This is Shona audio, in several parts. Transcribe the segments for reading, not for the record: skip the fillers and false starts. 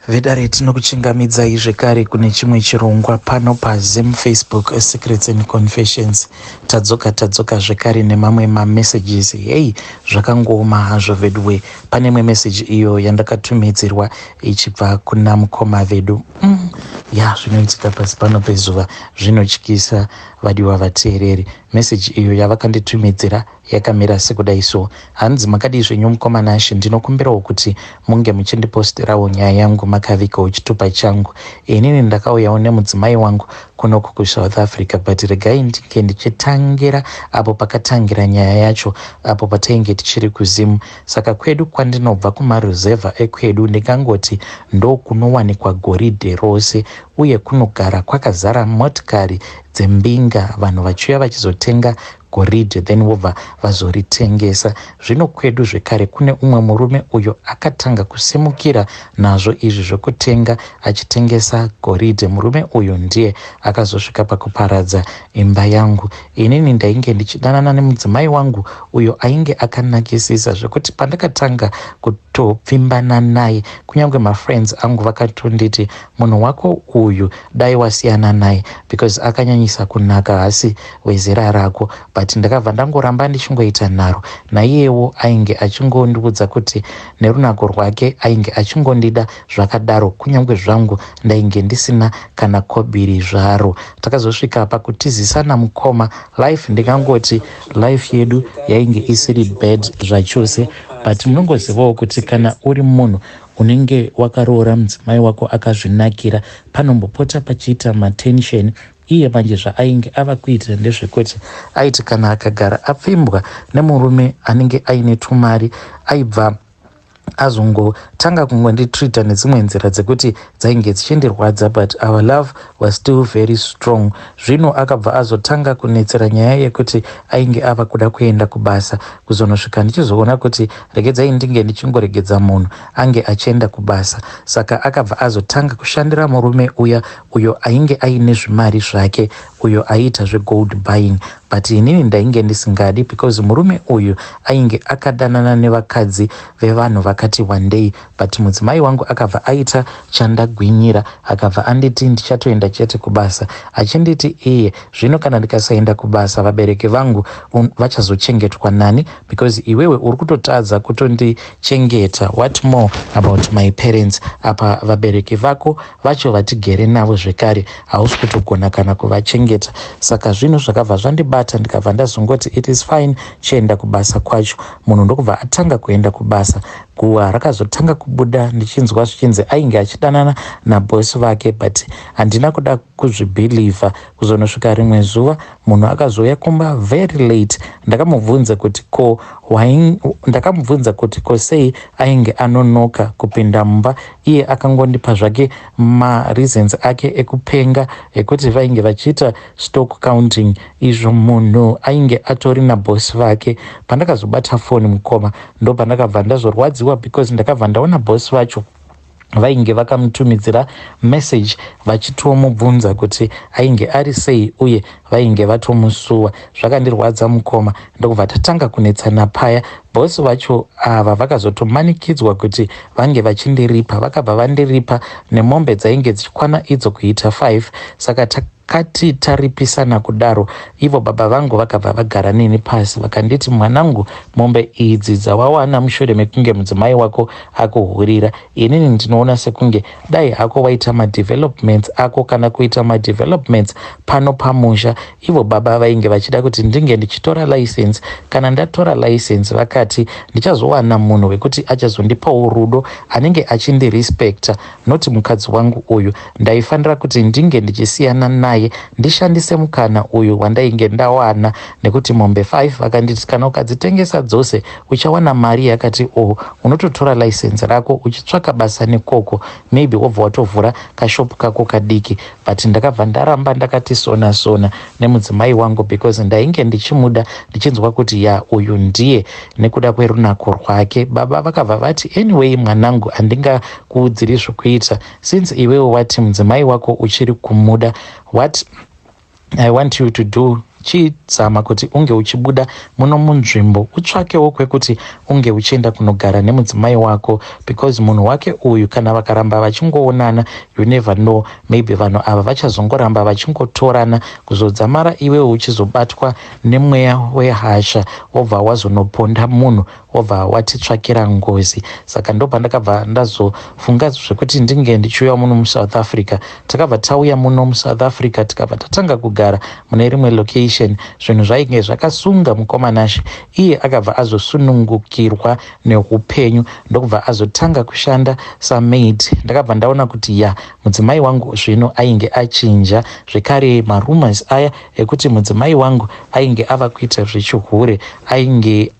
Vedare, tinokuchingamidzai zvekare kune chimwe chirongwa pano paZim Facebook Secrets and Confessions. Tadzoka, tadzoka zvekare nemamwe mamessages. Hei, zvakangooma hazvo veduwe. Pane imwe meseji iyo yandakatumidzirwa ichibva kuna mukoma vedu. Ya, zvinoitika pasi pano pezuva zvinotyisa, vadiwa vateereri. Meseji iyo yavakanditumidzira yakamira sekudai so. Hanzi, "Makadii zvenyu mukoma Nashe? Ndinokumbirawo kuti munge muchindipostirawo nyaya yangu makavigawo chitupa changu. Inini ndakauyawo nemudzimai wangu kunoku kuSouth Africa, but regai ndinge ndichitangira apo pakatangira nyaya yacho, apo patainge tichiri kuZimu. Saka kwedu kwandinobva, kumaruzevha ekwedu, ndingangoti ndokunowanikwa goridhe rose, uye kunogara kwakazara motikari dzembinga, vanhu vachiuya vachizotenga goridhe, then vobva vazoritengesa. Zvino kwedu zvekare kune umwe murume uyo akatanga kusimukira nazvo izvi zvokutenga achitengesa goridhe. Murume uyu ndiye akazosvika pakuparadza imba yangu. Inini ndainge ndichidanana nemudzimai wangu uyo ainge akanakisisa, zvekuti pandakatanga kutopfimbana naye, kunyange mafriends angu vakatonditi, 'Munhu wako uyu dai wasiyana naye because akanyanyisa kunaka, hasi wezera rako.' But ndakabva ndangoramba ndichingoita nharo naiyewo. Ainge achingondiudza kuti nerunako rwake ainge achingondida zvakadaro, kunyange zvangu ndainge ndisina kana kobiri zvaro. Takazosvika pakutizisana, mukoma. Life, ndingangoti life yedu yainge isiri bad zvachose, but munongozivawo kuti kana uri munhu unenge wakaroora mudzimai wako akazvinakira, panombopota pachiita matension. Iye manje zvaainge ava kuita ndezvekuti aiti kana akagara apfimbwa nemurume anenge aine tumari, aibva azongotanga kungonditreata nedzimwe nzira dzekuti dzainge dzichindirwadza, but our love was still very strong. Zvino akabva azotanga kunetsera nyaya yekuti ainge ava kuda kuenda kubasa. Kuzonosvika ndichizoona kuti regedzai ndinge ndichingoregedza munhu ange achienda kubasa. Saka akabva azotanga kushandira murume uya uyo ainge aine zvimari zvake, uyo aiita zvegold buying, but inini ndainge ndisingadi because murume uyu ainge akadanana nevakadzi vevanhu vakati wandei. But mudzimai wangu akabva aita chandagwinyira, akabva anditi ndichatoenda chete kubasa, achinditi iye zvino kana ndikasaenda kubasa, vabereki vangu vachazochengetwa nani? Because iwewe uri kutotadza kutondichengeta, what more about my parents? Apa vabereki vako vacho vatigere navo zvekare, hausi kutogona kana kuvachengeta." Saka zvinhu zvakabva zvandibata, ndikabva ndazongoti, "It is fine, chienda kubasa kwacho." Munhu ndokubva atanga kuenda kubasa. Guhwa rakazotanga kubuda ndichinzwa zvichinzi ainge achidanana nabhosi vake, but handina kuda kuzvibhilivha. Kuzonosvika rimwe zuva munhu akazouya kumba very late. Ndakamubvunza kuti ko sei ainge anonoka kupinda mumba. Iye akangondipa zvake mareasons ake ekupenga ekuti vainge vachiita stock counting, izvo munhu ainge atori nabhosi vake. Pandakazobata foni, mukoma, ndo pandakabva ndazorwadziwa, because ndakabva ndaona bhosi vacho vainge vakamutumidzira message vachitomubvunza kuti ainge ari sei, uye vainge vatomusuwa. Zvakandirwadza, mukoma. Ndokubva tatanga kunetsana paya. Bhosi vacho ava vakazotomanikidzwa kuti vange vachindiripa. Vakabva vandiripa nemombe dzainge dzichikwana idzo kuita 5. Saka takati taripisana kudaro, ivo baba vangu vakabva vagara neni pasi, vakanditi, "Mwanangu, mombe idzi dzawawana mushure mekunge mudzimai wako akuhurira, inini ndinoona sekunge dai hako waita madevelopments ako kana kuita madevelopments pano pamusha." Ivo baba vainge vachida kuti ndinge ndichitora license. Kana ndatora license, vakati ndichazowana munhu wekuti achazondipawo rudo, anenge achindirespekta, noti mukadzi wangu uyu. Ndaifanira kuti ndinge ndichisiyana naye, ndishandise mukana uyu wandainge ndawana, nekuti mombe 5, vakanditi, kana ukadzitengesa dzose uchawana mari yakati o unototora license rako uchitsvaka basa nekoko, maybe wobva watovhura kashopu kako kadiki. But ndakabva ndaramba, ndakati sona sona nemudzimai wangu, because ndainge ndichimuda, ndichinzwa kuti ya, uyu ndiye, nekuda kwerunako rwake. Baba vakabva vati, "Anyway, mwanangu, handingakuudziri zvokuita. Since iwewo wati mudzimai wako uchiri kumuda, what I want you to do, Chizama kuti unge uchibuda muno munzvimbo utsvakewo kwekuti unge uchienda kunogara nemudzimai wako, because munhu wake uyu kana vakaramba vachingoonana, you never know, maybe vanhu ava vachazongoramba vachingotorana kuzodzamara iwewe uchizobatwa nemweya wehasha, wobva wazonoponda munhu, wobva watitsvakira ngozi. Saka ndopandakabva ndazofunga zvekuti ndinge ndichiuya muno muSouth Africa. Takabva tauya muno muSouth Africa, tikabva tatanga kugara mune rimwe location. Zvinhu zvainge zvakasunga, mukoma Nashe. Iye akabva azosunungukirwa neupenyu, ndokubva azotanga kushanda samaid. Ndakabva ndaona kuti ya, mudzimai wangu zvino ainge achinja zvekare. Marumours aya ekuti mudzimai wangu ainge ava kuita zvechihure, ainge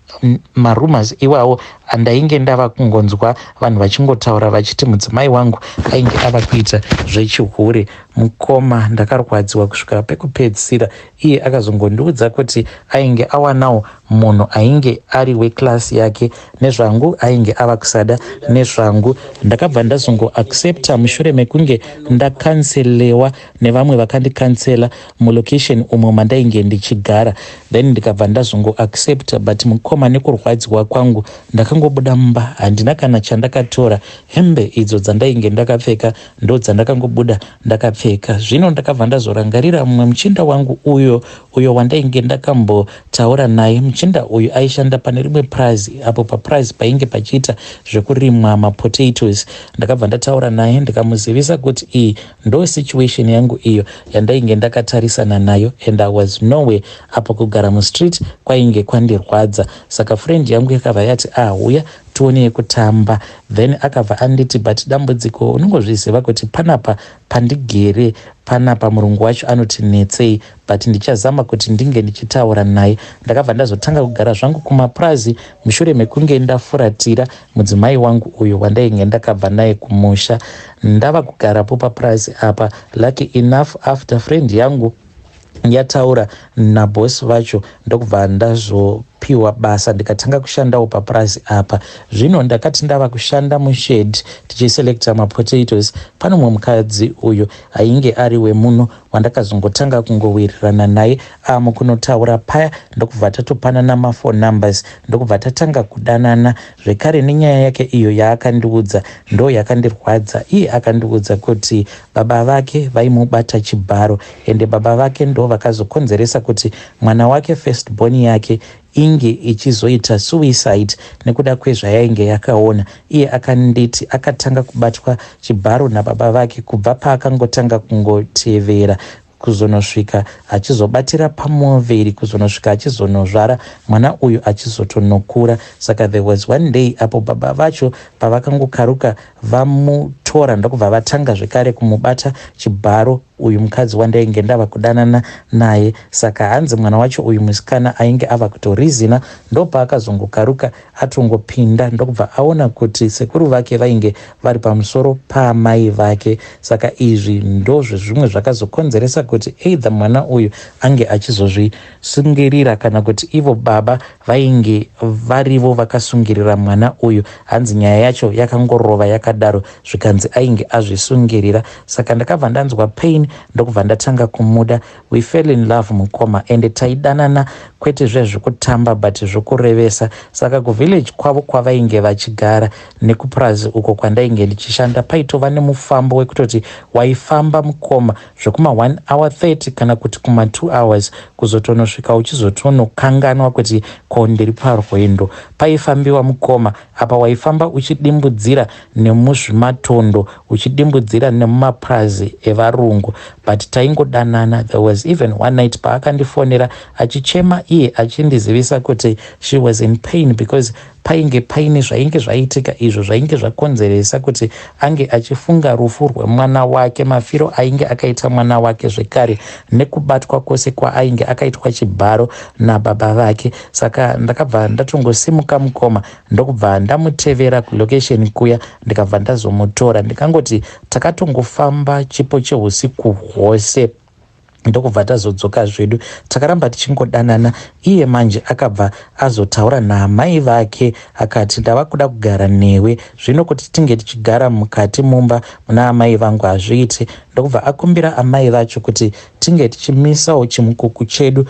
marumours iwawo andainge ndava kungonzwa vanhu vachingotaura vachiti mudzimai wangu ainge ava kuita zvechihure, mukoma, ndakarwadziwa kusvika pekupedzisira. Iye akazongondiudza kuti ainge awanawo munhu ainge ari weclass yake, nezvangu ainge ava kusada nezvangu. Ndakabva ndazongoaccepta mushure mekunge ndacounselewa nevamwe vakandicounsela mulocation umo mandainge ndichigara. Then ndikabva ndazongoaccepta, but mukoma, nekurwadziwa kwangu ndakangobuda mumba, handina kana chandakatora. Hembe idzo dzandainge ndakapfeka ndo dzandakangobuda ndakapfeka. Zvino ndakabva ndazorangarira mumwe muchinda wangu uyo wandainge ndakambotaura naye. Muchinda uyu aishanda pane rimwe prazi, apo paprazi painge pachiita zvekurimwa mapotatoes. Ndakabva ndataura naye, ndikamuzivisa kuti iyi ndo situation yangu iyo yandainge ndakatarisana nayo and I was nowhere, apo kugara mustreet kwainge kwandirwadza. Saka friend yangu yakabva yati, "Ah, uya tione kutamba." Then akabva anditi, "But dambudziko unongozviziva kuti panapa pandigere panapa murungu wacho anoti netsei, but ndichazama kuti ndinge ndichitaura naye." Ndakabva ndazotanga kugara zvangu kumapurazi mushure mekunge ndafuratira mudzimai wangu uyo wandainge ndakabva naye kumusha. Ndava kugarapo papurazi apa, lucky enough, after friend yangu yataura naboss vacho, ndokubva ndazopiwa basa, ndikatanga kushandawo papurazi apa. Zvino ndakati ndava kushanda mushed tichiselecta mapotatoes, pane mumwe mukadzi uyo ainge ari wemuno wandakazongotanga kungowirirana naye mukunotaura paya, ndokubva tatopanana maphone numbers, ndokubva tatanga kudanana zvekare. Nenyaya yake iyo yaakandiudza ndo yakandirwadza. Iye akandiudza kuti baba vake vaimubata chibharo, ende baba vake ndo vakazokonzeresa kuti mwana wake, first born yake, inge ichizoita suicide nekuda kwezvayainge yakaona. Iye akanditi akatanga kubatwa chibharo nababa vake kubva paakangotanga kungotevera kuzonosvika achizobatira pamuviri, kuzonosvika achizonozvara mwana uyu achizotonokura. Saka there was one day apo baba vacho pavakangokaruka vamutora, ndokubva vatanga zvekare kumubata chibharo uyu mukadzi wandainge ndava kudanana naye. Saka hanzi mwana wacho uyu musikana ainge ava kutorizina, ndopaakazongokaruka atongopinda, ndokubva aona kuti sekuru vake vainge vari pamusoro paamai vake. Saka izvi ndozvezvimwe zvakazokonzeresa kuti either mwana uyu ange achizozvisungirira kana kuti ivo baba vainge varivo vakasungirira mwana uyu. Hanzi nyaya yacho yakangorova yakadaro, zvikanzi ainge azvisungirira. Saka ndakabva ndanzwa pain, ndokubva ndatanga kumuda. We fell in love, mukoma, ende taidanana kwete zvezvekutamba but zvokurevesa. Saka kuvillage kwavo kwavainge vachigara nekupurazi uko kwandainge ndichishanda paitova nemufambo wekutoti waifamba, mukoma, zvekuma 1 hour 30 kana kuti kuma 2 hours, kuzotonosvika uchizotonokanganwa kuti ko ndiri parwendo. Paifambiwa, mukoma. Apa waifamba uchidimbudzira nemuzvimatondo, uchidimbudzira nemumapurazi evarungu, but taingodanana. There was even one night paakandifonera achichema, iye achindizivisa kuti she was in pain because painge paine zvainge zvaitika izvo zvainge zvakonzeresa kuti ange achifunga rufu rwemwana wake, mafiro ainge akaita mwana wake, zvekare nekubatwa kwose kwaainge akaitwa chibharo nababa vake. Saka ndakabva ndatongosimuka, mukoma, ndokubva ndamutevera kulocation kuya, ndikabva ndazomutora. Ndikangoti takatongofamba chipo cheusiku hwose, ndokubva tazodzoka zvedu. Takaramba tichingodanana. Iye manje akabva azotaura naamai vake akati, "Ndava kuda kugara newe zvino, kuti tinge tichigara mukati mumba muna amai vangu hazviiti." Ndokubva akumbira amai vacho kuti tinge tichimisawo chimukuku chedu.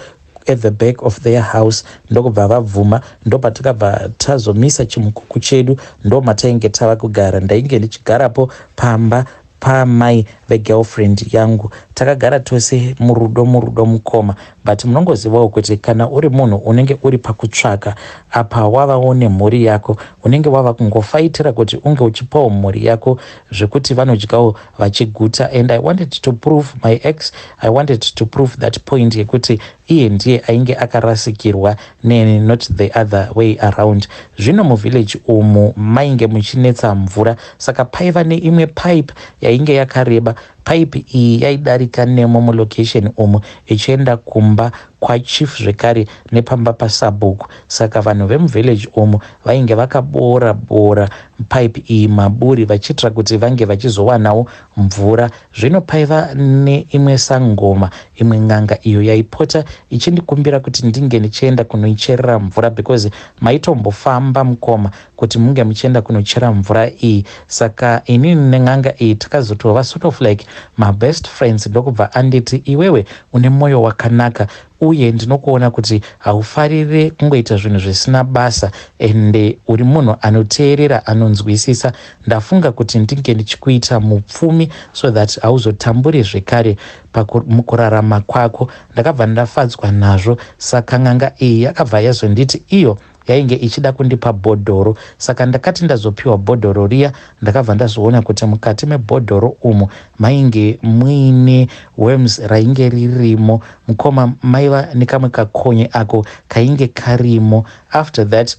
At the back of their house. Ndokubva vabvuma, ndopatakabva tazomisa chimukuku chedu. Ndo matainge tava kugara. Ndainge ndichigarapo pamba pamai vegirlfriend yangu. Takagara tose murudo, murudo, mukoma. But munongozivawo kuti kana uri munhu unenge uri pakutsvaka, apa wavawo nemhuri yako, unenge wava kungofaitira kuti unge uchipawo mhuri yako zvekuti vanodyawo vachiguta. And I wanted to prove my ex, I wanted to prove that point yekuti iye ndiye ainge akarasikirwa neni, not the other way around. Zvino muvillage umu mainge muchinetsa mvura, saka paiva neimwe pipe yainge yakareba. Pipe iyi yaidarika nemo mulocation umu ichienda kumba kwachief, zvekare nepamba pasabhuku. Saka vanhu vemuvillage umu vainge vakaboora boora pipe iyi maburi, vachiitira kuti vange vachizowanawo mvura. Zvino paiva neimwe sangoma, imwe n'anga iyo yaipota ichindikumbira kuti ndinge ndichienda kunoicherera mvura, because maitombofamba, mukoma, kuti munge muchienda kunochera mvura iyi. Saka inini nen'anga iyi takazotova sort of like mabest friends. Ndokubva anditi, "Iwewe une mwoyo wakanaka, uye ndinokuona kuti haufarire kungoita zvinhu zvisina basa, ende uri munhu anoteerera, anonzwisisa. Ndafunga kuti ndinge ndichikuita mupfumi so that hauzotamburi zvekare mukurarama kwako." Ndakabva ndafadzwa nazvo. Saka n'anga iyi yakabva yazonditi iyo yainge ichida kundipa bhodhoro. Saka ndakati ndazopiwa bhodhoro riya, ndakabva ndazoona kuti mukati mebhodhoro umu mainge muine worms rainge ririmo, mukoma. Maiva nekamwe kakonye ako kainge karimo. After that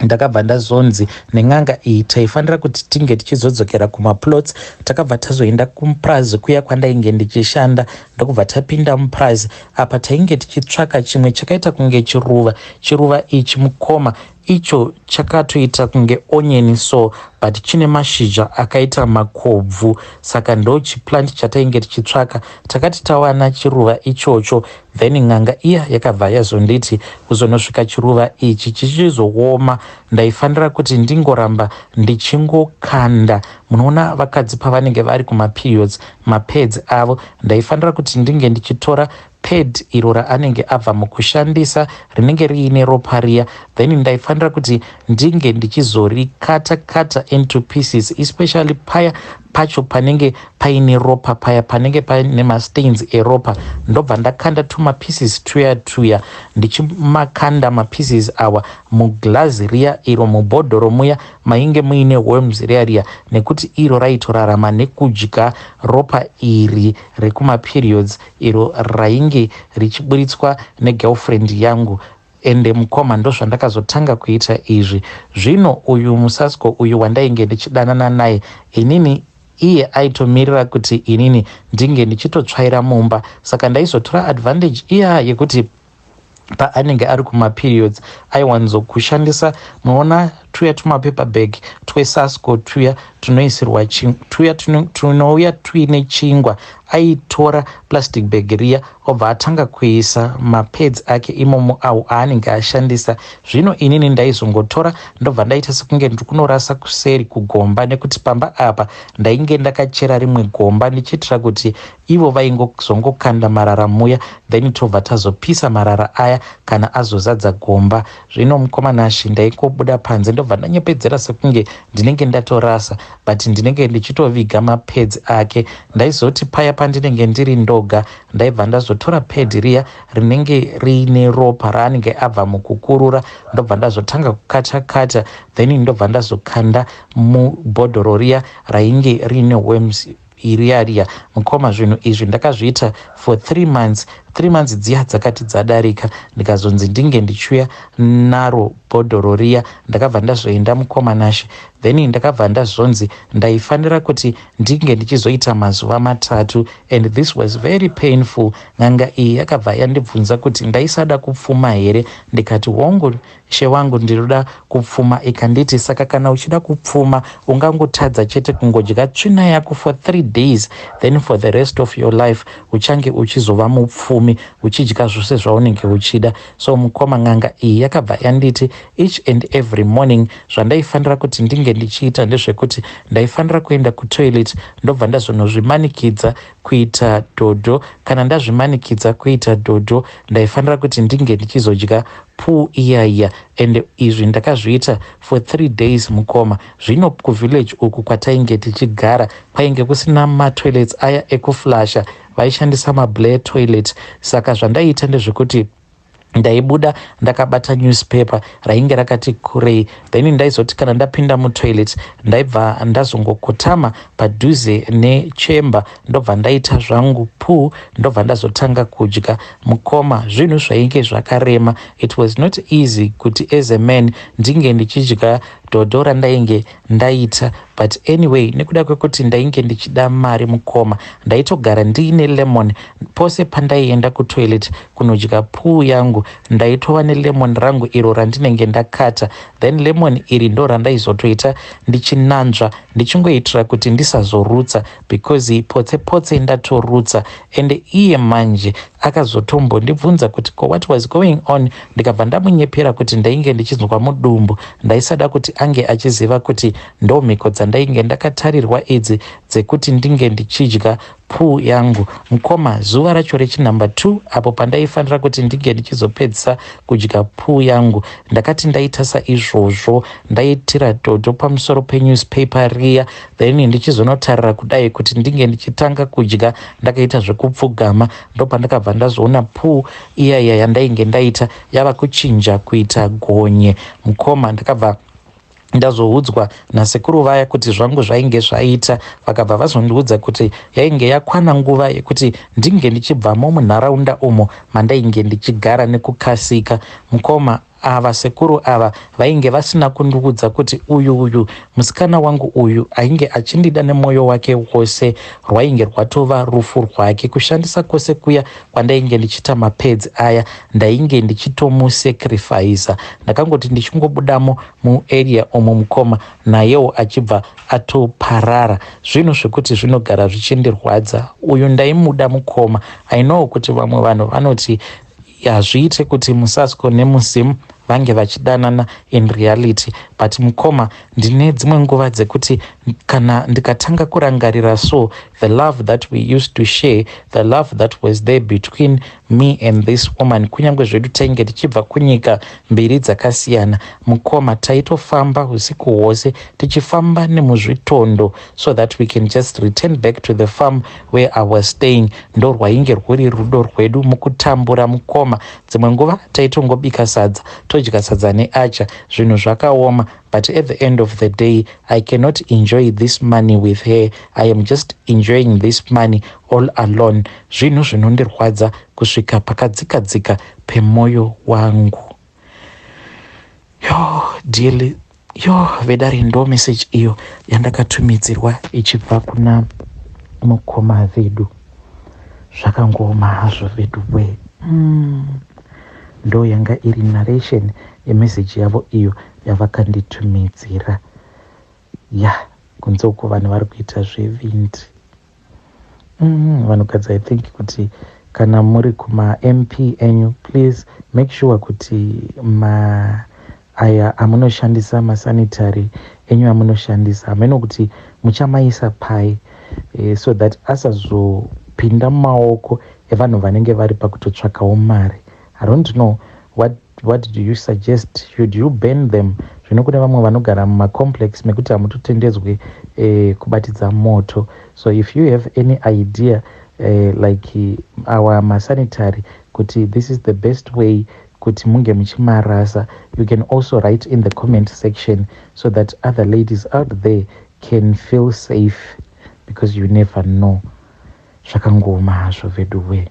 ndakabva ndazonzi nen'anga iyi taifanira kuti tinge tichizodzokera kumaplots. Takabva tazoenda kumupurazi kuya kwandainge ndichishanda, ndokubva tapinda mupurazi. Apa tainge tichitsvaka chimwe chakaita kunge chiruva. Chiruva ichi, mukoma, icho chakatoita kunge onion so, but chine mashizha akaita makobvu. Saka ndo chiplant chatainge tichitsvaka. Takati tawana chiruva ichocho, then n'anga iya yakabva yazonditi kuzonosvika chiruva ichi chichizooma, ndaifanira kuti ndingoramba ndichingokanda. Munoona vakadzi pavanenge vari kumaperiods, mapads avo, ndaifanira kuti ndinge ndichitora pad iro raanenge abva mukushandisa rinenge riine ropa riya, then ndaifanira kuti ndinge ndichizorikata kata into pieces, especially paya pacho panenge paine ropa, paya panenge paine mastains eropa. Ndobva ndakanda tumapieces tuya tuya, ndichimakanda mapieces awa muglazi riya iro, mubhodhoro muya mainge muine worms riya riya, nekuti iro raitorarama nekudya ropa iri rekumaperiods iro rainge richiburitswa negirlfriend yangu. Ende mukoma, ndozvandakazotanga kuita izvi. Zvino uyu musasco uyu wandainge ndichidanana naye inini, iye aitomirira kuti inini ndinge ndichitotsvaira mumba. Saka ndaizotora advantage iya yekuti paanenge ari kumaperiods aiwanzokushandisa, munoona tuya tumapaper bag tweSasco tuya tunoisirwa tuya tunouya tuine chingwa. Aitora plastic bag riya, obva atanga kuisa mapads ake imomo awo aanenge ashandisa. Zvino inini ndaizongotora, ndobva ndaita sekunge ndiri kunorasa kuseri kugomba, nekuti pamba apa ndainge ndakachera rimwe gomba, ndichiitira kuti ivo vaingozongokanda marara muya, then tobva tazopisa marara aya kana azozadza gomba. Zvino mukoma Nashi, ndaingobuda panze, ndobva ndanyepedzera sekunge ndinenge ndatorasa, but ndinenge ndichitoviga mapads ake. Ndaizoti paya pandinenge ndiri ndoga, ndaibva ndazotora pad riya rinenge riine ropa raanenge abva mukukurura, ndobva ndazotanga kukata kata, then ndobva ndazokanda mubhodhoro riya rainge riine worms iriya riya. Mukoma, zvinhu izvi ndakazviita for 3 months. 3 months dziya dzakati dzadarika, ndikazonzi ndinge ndichiuya naro bhodhoro riya. Ndakabva ndazoenda, mukoma Nashe. Then ndakabva ndazonzi ndaifanira kuti ndinge ndichizoita mazuva 3, and this was very painful. N'anga iyi yakabva yandibvunza kuti ndaisada kupfuma here. Ndikati, "Hongu, she wangu, ndinoda kupfuma." Ikanditi, "Saka kana uchida kupfuma, ungangotadza chete kungodya tsvina yako for 3 days, then for the rest of your life uchange uchizova mupfumi." upfumi, uchidya zvose zvaunenge uchida. So mukoma, n'anga iyi yakabva yanditi each and every morning zvandaifanira kuti ndinge ndichiita ndezvekuti ndaifanira kuenda kutoilet, ndobva ndazonozvimanikidza kuita dhodho. Kana ndazvimanikidza kuita dhodho, ndaifanira kuti ndinge ndichizodya puu iyaiya. And izvi ndakazviita for 3 days, mukoma. Zvino kuvillage uku kwatainge tichigara kwainge kusina matoilets aya ekuflasha, vaishandisa mablair toilet. Saka zvandaiita ndezvekuti ndaibuda ndakabata newspaper rainge rakati kurei. Then ndaizoti kana ndapinda mutoilet, ndaibva ndazongokotama padhuze nechemba, ndobva ndaita zvangu puu, ndobva ndazotanga kudya. Mukoma, zvinhu zvainge zvakarema. It was not easy kuti as a man ndinge ndichidya dhodho randainge ndaita. But anyway, nekuda kwekuti ndainge ndichida mari, mukoma, ndaitogara ndiine lemon. Pose pandaienda kutoilet kunodya puu yangu, ndaitova nelemon rangu iro randinenge ndakata. Then lemon iri ndo randaizotoita ndichinanzva, ndichingoitira kuti ndisazorutsa, because potse potse ndatorutsa. And iye manje akazotombondibvunza kuti ko what was going on. Ndikabva ndamunyepera kuti ndainge ndichinzwa mudumbu. Ndaisada kuti ange achiziva kuti ndo mhiko dzandainge ndakatarirwa idzi dzekuti ndinge ndichidya puu yangu. Mukoma, zuva racho rechinumber 2, apo pandaifanira kuti ndinge ndichizopedzisa kudya puu yangu, ndakati ndaita saizvozvo, ndaitira dhodho pamusoro penewspaper riya, then ndichizonotarira kudai kuti ndinge ndichitanga kudya, ndakaita zvekupfugama, ndopandakabva ndazoona puu iyaiya yandainge ndaita yava kuchinja kuita gonye. Mukoma, ndakabva ndazoudzwa nasekuru vaya kuti zvangu zvainge zvaita. Vakabva vazondiudza kuti yainge yakwana nguva yekuti ndinge ndichibvamo munharaunda umo mandainge ndichigara nekukasika. Mukoma, ava sekuru ava vainge vasina kundiudza kuti uyu musikana wangu uyu ainge achindida nemwoyo wake wose, rwainge rwatova rufu rwake. Kushandisa kwose kuya kwandainge ndichiita mapads aya, ndainge ndichitomusacrifica. Ndakangoti ndichingobudamo muarea umo, mukoma, nayewo achibva atoparara. Zvinhu zvekuti zvinogara zvichindirwadza. Uyu ndaimuda, mukoma. I know kuti vamwe vanhu vanoti hazviite kuti musasko nemuzimu vange vachidanana in reality, but mukoma, ndine dzimwe nguva dzekuti kana ndikatanga kurangarira so the love that we used to share, the love that was there between me and this woman, kunyange zvedu tainge tichibva kunyika mbiri dzakasiyana, mukoma, taitofamba usiku hwose tichifamba nemuzvitondo so that we can just return back to the farm where I was staying. Ndo rwainge rwuri rudo rwedu mukutambura. Mukoma, dzimwe nguva taitongobika sadza, todya sadza neacha. Zvinhu zvakaoma, but at the end of the day I cannot enjoy this money with her. I am just enjoying this money all alone. Zvinhu zvinondirwadza kusvika pakadzikadzika pemwoyo wangu. Yo dearly, yo vedare, ndo message iyo yandakatumidzirwa ichibva kuna mukoma vedu. Zvakangooma hazvo vedu we. Ndo yanga iri narration yemeseji yavo iyo yavakanditumidzira. Ya, kunze uko vanhu vari kuita zvevindi. Vanhukadzi, I think kuti kana muri kumaMP enyu, please make sure kuti ma aya amunoshandisa, masanitary enyu amunoshandisa, hameno kuti muchamaisa pai, so that asazopinda mumaoko evanhu vanenge vari pakutotsvakawo mari. I don't know, what do you suggest? Should you burn them? Zvino kune vamwe vanogara mumacomplex mekuti hamutotendedzwi kubatidza moto. So if you have any idea, like our masanitary, kuti this is the best way kuti munge muchimarasa, you can also write in the comment section so that other ladies out there can feel safe, because you never know. Zvakangooma hazvo vedu we.